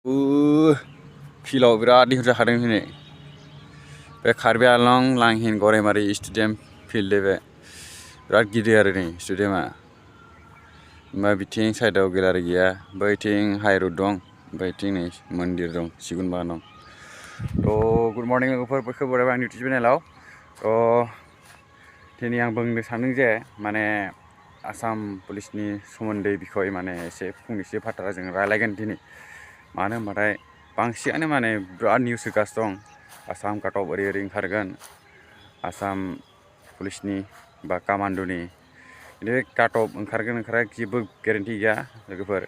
फिल्डआव बिराद दिहुर जाखादों दिनै बे कार्बि आलं लांहिन गराइमारि स्टेडियाम फिल्ड बे बिराद गिदिर आरो नै स्टेडियामा ओमफ्राय बिथिं साइडआव गेलारि गैया बैथिं हाइरड दं बैथिं नै मन्दिर दं सिगुन बागान दं थ' गुड मर्निं लोगोफोर बयखौबो बरायबाय आंनि इउटुब चेनेलाव थ' दिनै आं बुंनो सानदों जे माने आसाम पुलिसनि सोमोन्दै बिखय माने एसे फंनैसो बाथ्रा जों रायलायगोन दिनै मानो होनबाथाय बांसिनानो माने बिराद निउस होगासिनो दं आसाम काटअफ ओरै ओंखारगोन आसाम पुलिसनि बा कामान्ड'नि बे काटअफ ओंखारगोन जेबो गेरेन्टि गैया लोगोफोर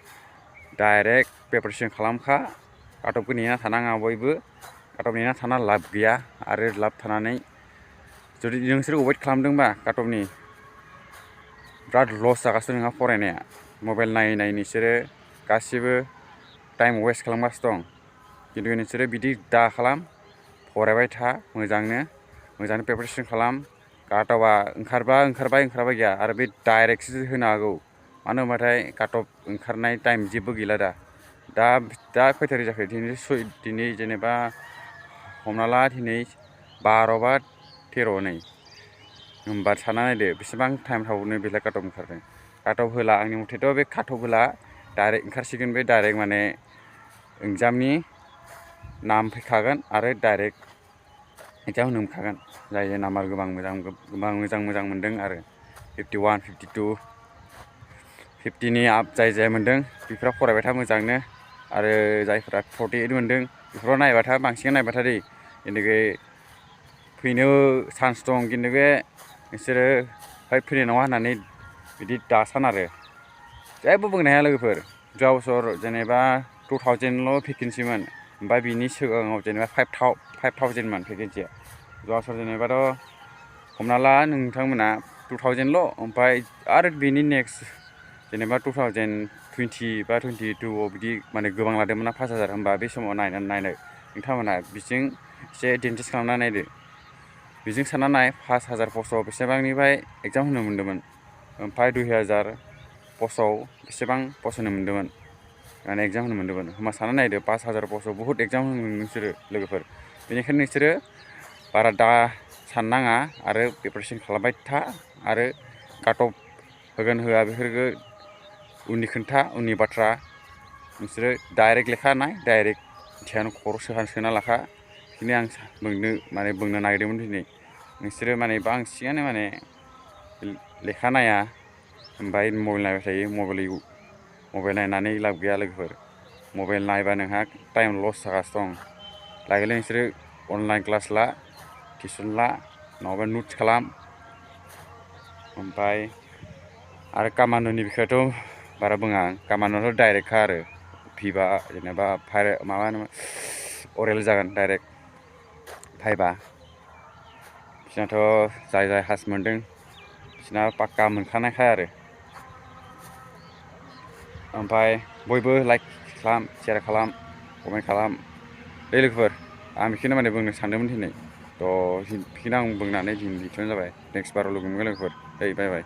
डाइरेक्ट प्रिपारेसन खालामखा काटअफखौ नेना थानाङा बयबो काटअफ नेना थाना लाब गैया आरो लाब थानानै जुदि नोंसोर वेट खालामदोंबा काटअफनि बिराद लस जागासिनो नोंहा फरायनाया मबाइल नायै नायै नोंसोरो गासिबो टाइम वेस्ट खालामगासिनो दं खिन्थु नोंसोरो बिदि दा खालाम फरायबाय था मोजांनो प्रिपारेसन खालाम काटअफआ ओंखारबाय गैया आरो बे डाइरेक्टसो होनो हागौ मानो होनबाथाय काटअफ ओंखारनाय टाइम जेबो गैला दा खैथारिख जाखो दिनै जेनेबा हमना ला दिनै 12 बा 13 नै होमबा सानना नायदो बेसेबां टाइम थाबावनो बेलाय काटअफ ओंखारनो काटअफ होला आंनि मथेथ' बे काटअफ होला डाइरेक्ट ओंखारसिगोन बे डाइरेक्ट माने एग्जामनि नाम फैखागोन आरो डाइरेक्ट एग्जाम होनो मोनखागोन जाय नाम्बार गोबां मोजां मोन्दों आरो 51 52 50नि आप जाय मोन्दों बेफोरा फरायबाय था मोजांनो आरो जायफोरा 48 मोन्दों बेफोराव नायबाय था बांसिन नायबाय था दै जेनोखि फैनो चान्स दं खिन्थु बे नोंसोरो फैनाय नङा होननानै बिदि दासान आरो जेबो बुंनो हाया लोगोफोर जाव बोसोर जेनेबा 2000ल' भेकेन्सिमोन ओमफ्राय बिनि सिगाङाव जेनेबा 5000मोन भेकेन्सिया जाव बोसोर जेनेबाथ' हमना ला नोंथांमोना 2000ल' ओमफ्राय आरो बेनि नेक्स्ट जेनेबा 2020 बा 22आव बिदि माने गोबां लादोंमोन ना 5000 होमबा बे समाव नायनो नोंथांमोना बिजों एसे एडभान्टेज खालामना नायदो बेजों सानना नाय 5000 पस्टआव बेसेबांनिफ्राय एग्जाम होनो मोन्दोंमोन ओमफ्राय 2000 पस्टआव बेसेबां पस्ट होनो मोन्दोंमोन माने एग्जाम होनो मोन्दोंमोन होमबा सानना नायदो 5000 पस्टआव बहुत एग्जाम होनो नोंसोरो लोगोफोर बेनिखायनो नोंसोरो बारा दा साननाङा आरो प्रिपारेसन खालामबाय था आरो काटअफ होगोन होआ बेफोरखौ उननि बाथ्रा नोंसोरो डाइरेक्ट लेखा नाय डाइरेक्ट ध्यान खर' सोना लाखा बेखौनो आं बुंनो नागिरदोंमोन दिनै नोंसोरो माने बांसिनानो माने लेखा नाया ओमफ्राय मबाइल नायबाय थायो मबाइल नायनानै लाब गैया लोगोफोर मबाइल नायबा नोंहा टाइम लस जागासिनो दं लागोले नोंसोरो अनलाइन क्लास ला टिउसन ला नङाबा नट्स खालाम ओमफ्राय आरो कामान्ड'नि बिखयथ' बारा बुङा आं कामान्ड'आथ' डाइरेक्टखा आरो भिभा जेनेबा माबा अरेल जागोन डाइरेक्ट भाइभा बिसोरनाथ' जाय हास मोन्दों बिसोरना पाक्का मोनखानायखाय आरो ओमफ्राय बयबो लाइक खालाम शेयार खालाम कमेन्ट खालाम दे लोगोफोर आं बेखौनो माने बुंनो सानदोंमोन दिनै थ' बेखौनो आं बुंनानै दिनै दिन्थिनाय जाबाय नेक्स्ट बाराव लोगो मोनगोन लोगोफोर बाय बाय